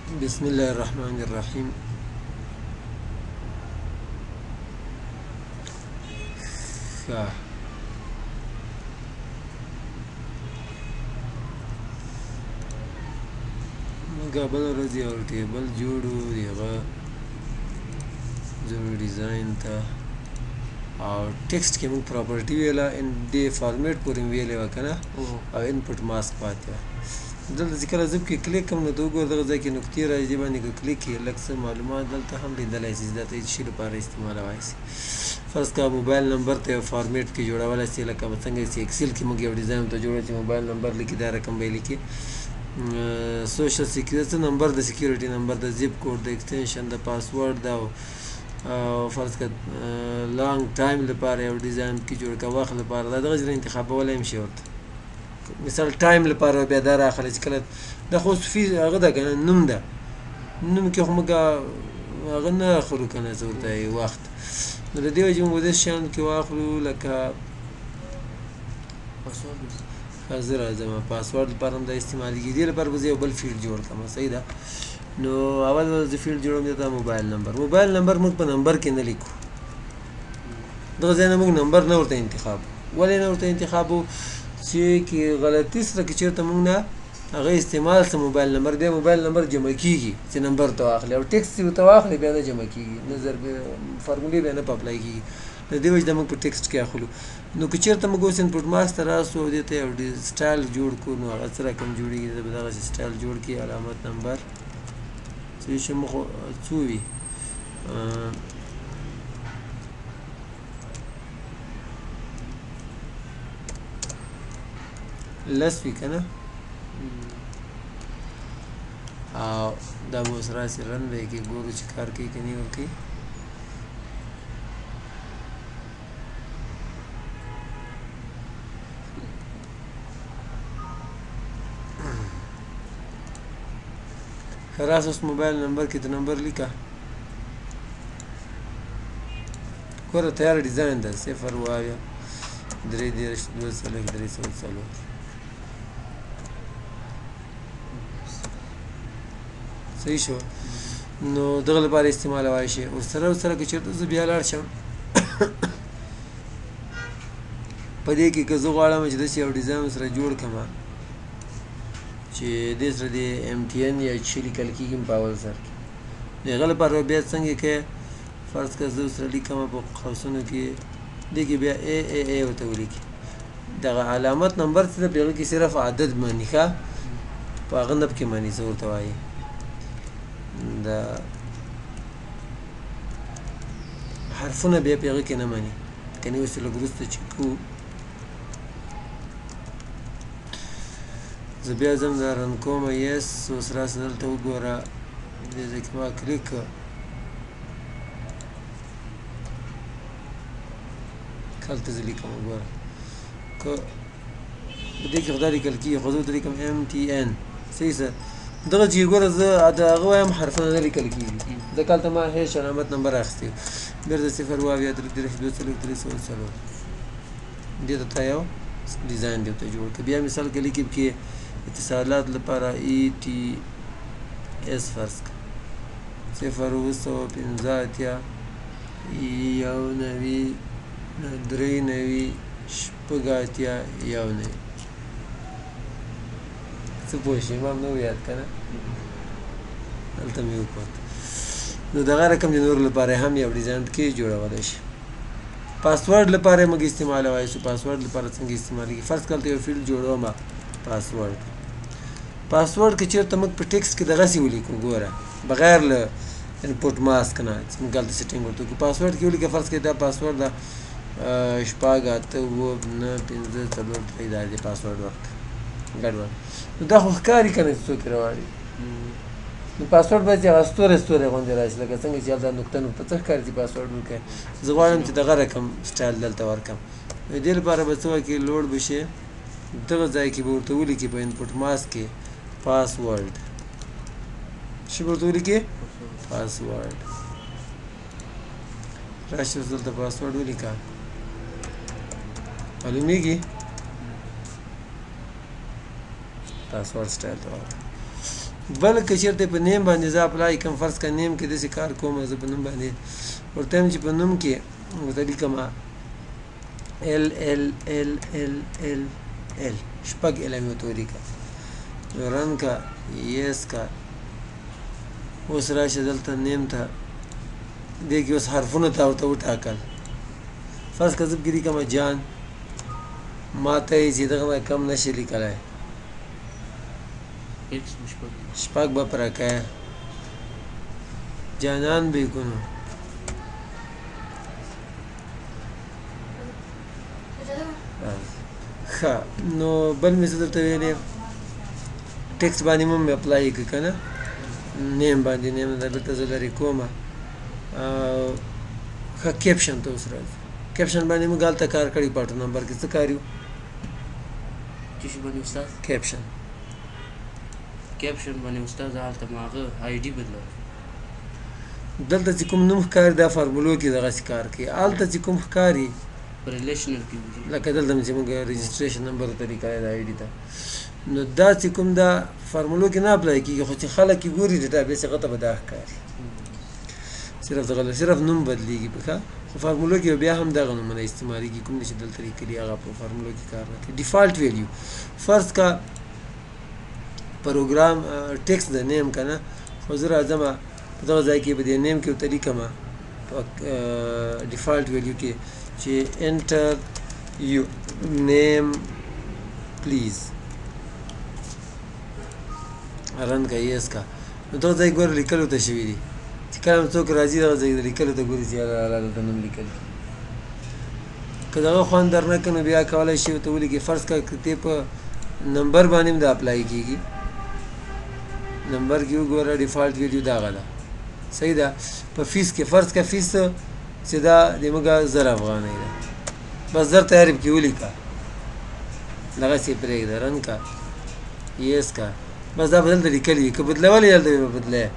بسم الله الرحمن الرحیم. ښه، موږ بله ورځ یو table جوړو د هغه زموږ design ته، او text کې موږ property ویله، ان دې format پورې مې ویلې وه که نه، او input mask پاتې وه. دلته چې کله زه پکې کلیک کوم نو ته وګوره دغه ځای کې نقطې راځي، دې باندې که کلیک کړې لږ څه معلومات دلته هم لیدلی شي چې دا ته هېڅ شي لپاره استعمالولی شي. فرض کړه موبایل نمبر ته یو format کې جوړولی شي، لکه څنګه چې Excel کې موږ یو design ته جوړو چې موبایل نمبر لیکي دا رقم به یې لیکي، social security number، د security number، د zip code، د extension، د پاسورډ، د فرض کړه long time لپاره یو design کې جوړ کړه، وخت لپاره دا دغه ځای انتخابولی هم شي ورته. مثال time لپاره بیا دا راخلي چې کله دا خو فی هغه ده که نه، نوم ده، نوم کې خو موږ هغه نه اخلو که نه، څه ورته وخت. نو له دې وجې موږ داسې شیان کې واخلو لکه زه راځم پاسورډ لپاره هم دا استعمالېږي. دې لپاره به زه یو بل field جوړ کړم، صحیح ده. نو اول به زه field جوړوم دې ته موبایل نمبر. موبایل نمبر موږ په نمبر کې نه لیکو، دغه ځای نه موږ نمبر نه ورته انتخاب. ولې نه ورته انتخابو؟ چې کې غلطي سره که چېرته موږ نه هغه استعمال څه موبایل نمبر، بیا موبایل نمبر جمع کېږي چې نمبر ته واخلي، او text چې ورته واخلي بیا نه جمع کېږي، نه ضرب فارمولې بیا نه په apply کېږي. له دې وجې دا موږ په text کې اخلو. نو که چېرته موږ اوس input mask ته راسو او دې ته یو style جوړ کړو، نو هغه څه رقم جوړېږي؟ زه به دغسې style جوړ کړي، علامت نمبر څه شي موږ څو وي، لس وي که نه، او دا به اوس راسي run به یې کړي، ګورو چې کار کوي که نه ورکوي. ښه راسه اوس موبایل نمبر کې ته نمبر لیکه، ګوره تیار design ده، 0 2 3 30 2 40 304. صحیح شو. نو دغه لپاره استعمالوای شي. ورسره ورسره که چېرته زه بیا لاړ شم په دې کې، که زه غواړم چې داسې یو design سره جوړ کړم چې دې سره د MTN یا چې لیکل کېږي په اول سر کې، د هغه لپاره بیا څنګه کې فرض کړه زه سره لیکم په قوسونو کې، دې کې بیا A A A ورته ولیکي. دغه علامت نمبر چې ده په هغه کې صرف عدد معنی، ښه په هغه نه پکې معنی څه ورته وایي، دا حرفونه بیا په هغه کې نه معنی. کني اوس لږ وروسته چې کوو، زه بیا ځم دا run کوم، yes. اوس راسه دلته وګوره، دې ځای کې ما کلیک کړ، هلته زه لیکم وګوره که په دې کې خو دا لیکل کېږي، خو زه ورته لیکم MTN. صحیح سر، دغه چې ګوره زه د هغه وایم حرفونه نه لیکل کېږي، ځکه هلته ما هېڅ علامت نمبر اخیستی، بېرته 0 2 3 30 2 40 304. دې ته تا یو design دې ورته جوړ کړه. بیا مثال که لیکې پکې اتصالات لپاره ETS فرض کړه، 0 785 91 93 86 91. څه پوه شوې؟ ما هم نه و یاد که نه، دلته مې وکوت. نو دغه رقم د نورو لپاره هم یو design پکې جوړولی شي. پاسورډ لپاره موږ استعمالوای شو. پاسورډ لپاره څنګه استعمالېږي؟ فرض کړه هلته یو field جوړوم password. password که چېرته موږ په text کې دغسې ولیکو، ګوره بغیر له input mask نه چې موږ هلته setting ورته وکړو، پاسورډ کې ولیکه فرض کړئ دا پاسورډ ده 6 8 7 9 5 4 3، دا دې پاسورډ ورکړه ګډوډ. نو دا خو ښکاري که نه چې څوک یې راوړي. نو پاسورډ باید چې هغه ستوری ستوری غوندې راشي، لکه څنګه چې هلته نقطه نقطه څه ښکاري چې پاسورډ ورکړي. زه غواړم چې دغه رقم style دلته ورکړم. نو دې لپاره به څه وکړي، لوړ به شي دغه ځای کې به ورته ولیکي په input mask کې پاسورډ، څه به ورته ولیکي پاسورډ. راشي اوس دلته پاسورډ ولیکه، معلومیږي password style ته ورکړه. بل که چېرته په name باندې زه apply کوم، فرض که name کې داسې کار کوم، زه په نوم باندې ورته وایم چې په نوم کې ورته لیکم L L L L L L، شپږ L مې ورته ولیکه. نو run که، yes که. اوس راشه دلته name ته، دې کې اوس حرفونه تا ورته وټاکل. فرض که زه پکې لیکم جان، ما ته یې چې دغه نه کم نه شي لیکلی، شپږ به پوره کوې، جانان به یې کړو. ښه نو بل مې څه درته ویلې، ټیکسټ باندې مې apply کړه که نه، name باندې name دا دلته زه لرې کوم. ښه caption ته اوس راځو. caption باندې موږ هلته کار کړی په اټو نمبر کې، څه کار یو؟ څه شي باندې استاد؟ caption. caption باندې استاد هلته ما هغه ID بدلول. دلته چې کوم نوم ښکاري دا فارمولو کې دغسې کار کوي، هلته چې کوم ښکاري په relational کې وي، لکه دلته چې موږ registration number ته لیکلی دی ID ته، نو دا چې کوم دا فارمولو کې نه apply کېږي، خو چې خلک یې ګوري database هغه ته به دا ښکاري، صرف دغه صرف نوم بدلېږي په ښه، خو فارمولو کې بیا هم دغه نومونه استعمالېږي کوم چې دلته لیکلي هغه په فارمولو کې کار نه کوي. default value فرض که پروګرام text د name که نه، خو زه راځم په دغه ځای کې په دې name کې ورته لیکم په default value کې چې enter your name please، run که yes که. نو دغه ځای ګوره لیکلو ته شوي دي، چې کله هم څوک راځي دغه ځای لیکلو ته ګوري چې یاره دلته نوم لیکل کېږي. که دغه خوند در نه کړ نو بیا کولی شي ورته ولیکې، فرض کړه که ته په نمبر باندې هم دا apply کېږي، نمبر کې وګوره default value دغه ده، صحیح ده. په فیس کې فرض کړه فیس چې دا د موږ 1000 افغانۍ ده، بس 1000 تیار پکې ولیکه، دغسې یې پرېږده، run که، yes که، بس دا به دلته لیکلي وي. که بدلولی دلته به بدلوې،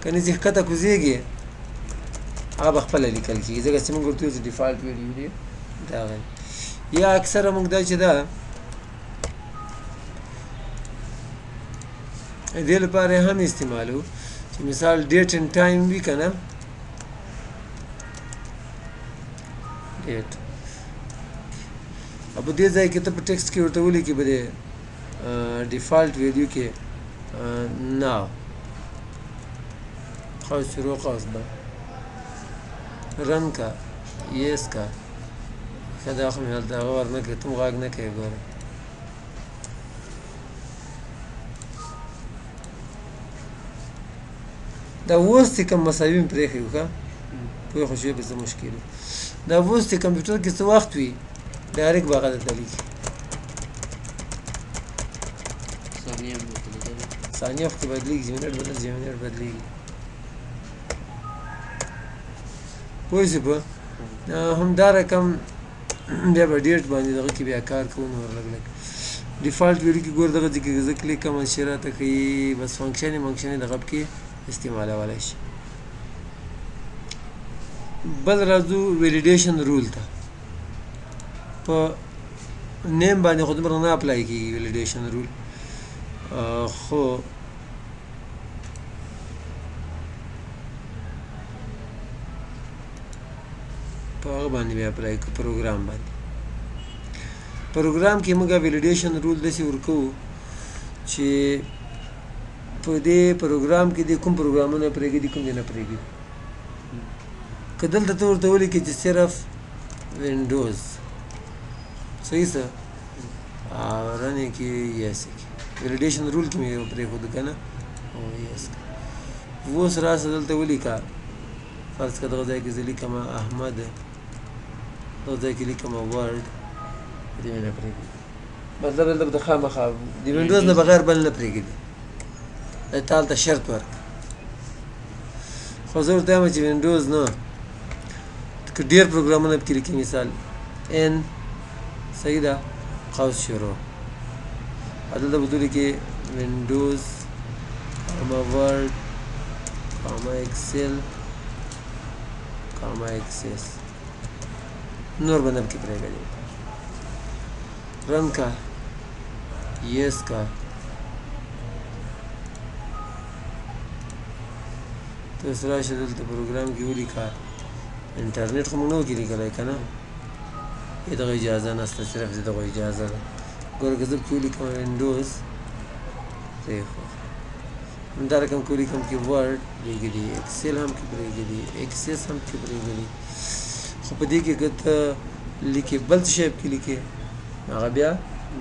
که نه چې ښکته کوزېږي هغه به خپله لیکل کېږي، ځکه چې موږ ورته وایو چې default value دی دغه. یا اکثره موږ دا چې ده دې لپاره هم استعمالو چې مثال date and time وي که نه، date او په دې ځای کې ته په text کې ورته ولیکې په دې default value کې now قوس شروع قوس بند، run که، yes که. ښه دا خو مې هلته هغه ور نه کړې، ته هم غږ نه کوې ګوره. دا اوس چې کوم مساوي مې پرېښی و، ښه پوه خو شوې په څه مشکل و. دا اوس چې کمپیوټر کې څه وخت وي direct به هغه درته لیکي، ثانیه خو کې بدلېږي، منټ بدلېږي، منټ بدلېږي، پوه شوې په؟ همدا رقم بیا به date باندې دغه کې بیا کار کوو. نور لږ لږ default value کې ګوره دغه ځای کې زه کلیک کوم چې راته ښیي، بس function یې function یې دغه پکې استعمالولی شي. بل راځو validation rule ته. په name باندې خو دومره نه apply کېږي validation rule، خو په هغه باندې بیا apply کوو، پروګرام باندې. پروګرام کې موږ validation rule داسې ورکوو چې په دې پروګرام کې دې کوم پروګرامونه پرېږدي کوم دې نه پرېږدي. که دلته ته ورته ولیکې چې صرف وینډوز، صحیح څه او run یې کې yes یې کې validation rule کې مې یې پرېښود که نه، او yes. اوس راسه دلته ولیکه، فرض کړه دغه ځای کې زه لیکم احمد، دغه ځای کې لیکم Word، دې مې نه پرېږدي. مطلب دلته به خامخا د وینډوز نه بغیر بل نه پرېږدي، ته هلته شرط ورکړه. خو زه ورته وایم چې وینډوز نه، که ډېر پروګرامونه پکې لیکي، مثال N، صحیح ده، قوس شروع، دلته به ته ولیکې وینډوز comma Word comma Excel comma Access، نور به نه پکې پرېږدي. run که، yes که، ته اوس راشه دلته پروګرام کې ولیکه، انټرنیټ خو موږ نه وو کې لیکلی که نه، دغه اجازه نشته، صرف د دغه اجازه ده. ګوره که زه پکې ولیکم وینډوز پرېښود، همدا رقم که ولیکم کې ورډ پرېږدي، اکسل هم کې پرېږدي، اکسس هم کې پرېږدي، خو په دې کې که ته لیکې بل څه شی پکې لیکې هغه بیا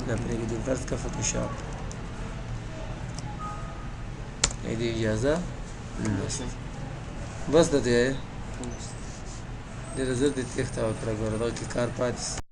نه پرېږدي. فرض که فوټوشاپ دې اجازه نشته، بس د دې ډېره زر دې تېښته وکړه. ګوره دغه کې کار پاتې.